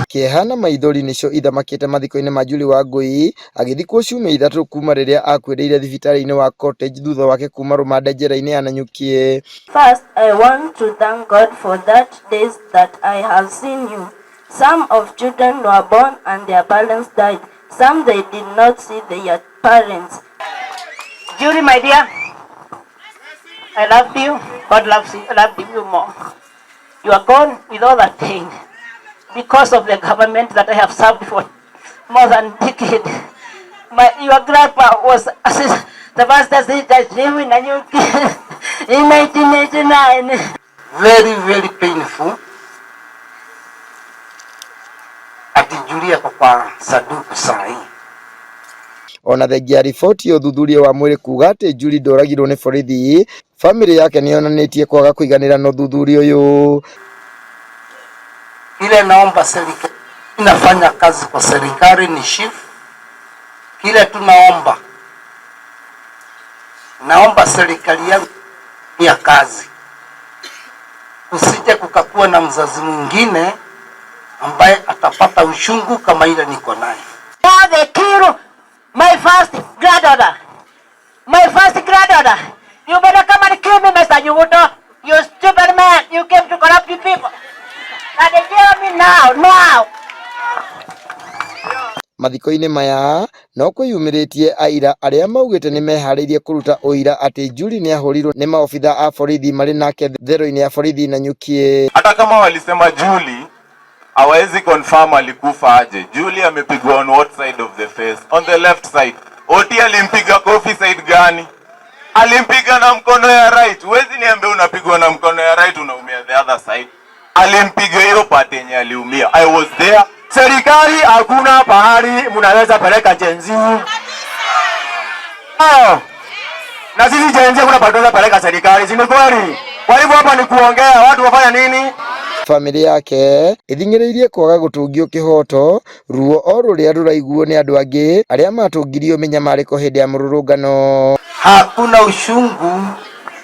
Kĩeha na maithori nĩcio ithamakĩte mathiko-inĩ ma Julie Wangui agĩthikwo ciumia ithatũ kuma rĩrĩa akuĩrĩire thibitarĩ-inĩ wa Cottage thutha wake kuma rũmande njera-inĩ ya Nanyuki. First, I want to thank God for that days that I have seen you. Some of children were born and their parents died. Some they did not see their parents. Julie, my dear, I love you. God loves you, loved you more. You are gone with all that pain because of the government that I have served for more than a decade. Your grandpa was the first assistant chief in Nanyuki in 1989. Very, very painful. Ati Julie ako kwa sanduku saa hii. Ona thengia riboti ya ũthuthuria wa mwĩrĩ kuga atĩ Julie ndoragirwo nĩ borithi, bamĩrĩ yake nĩyonanĩtie kwaga kũiganĩra na ũthuthuria ũyũ. Ile naomba serikali, inafanya kazi kwa serikali ni chief. Kile tunaomba, naomba serikali yangu ya kazi, usije kukakuwa na mzazi mwingine ambaye atapata uchungu kama ile niko naye. Now they kill my first granddaughter. My first granddaughter. You better come and kill me, Mr. Nyuguto. You stupid man. You came to corrupt the people. And they kill me now, now. Mathiko-inĩ maya no kwĩyumĩrĩtie aira arĩa maugĩte nĩmeharĩirie kũruta ũira atĩ Julie nĩahũrirwo nĩ maobitha a borithi marĩ nake thero-inĩ ya borithi Nanyuki. Hata kama walisema Julie hawezi confirm alikufa aje. Julie amepigwa on what side of the face? On the left side. Oti alimpiga kofi side gani? Alimpiga na mkono ya right. Huwezi niambia unapigwa na mkono ya right unaumia the other side. Alimpiga hiyo part yenye aliumia. I was there. Serikali hakuna pahali mnaweza peleka Gen Z. Oh. Na sisi Gen Z hakuna pahali tunaweza peleka serikali, si ni kweli? Kwa hivyo hapa ni kuongea, watu wafanya nini? Bamĩrĩ yake ĩthing'ĩrĩirie kwaga gũtũngio kĩhoto ruo o rũrĩa rũraiguo nĩ andũ angĩ arĩa matũngirio mĩnyamarĩko hĩndĩ ya mũrũrũngano. Hakuna uchungu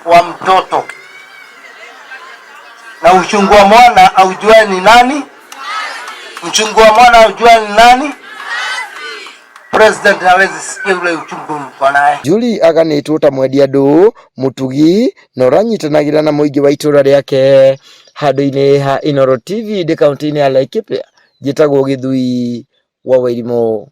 wa mtoto na uchungu wa mwana aujue ni nani? Uchungu wa mwana aujue ni nani? President hawezi sikia ule uchungu mko naye. Julie aganĩtwo ta mwendia andũ, mũtugi na ũranyitanagĩra na mũingĩ wa itũra rĩake. Handũ-inĩ ha Inooro TV ndĩ kaũntĩ-inĩ ya Laikipia, njĩtagwo Gĩthui wa Wairimũ.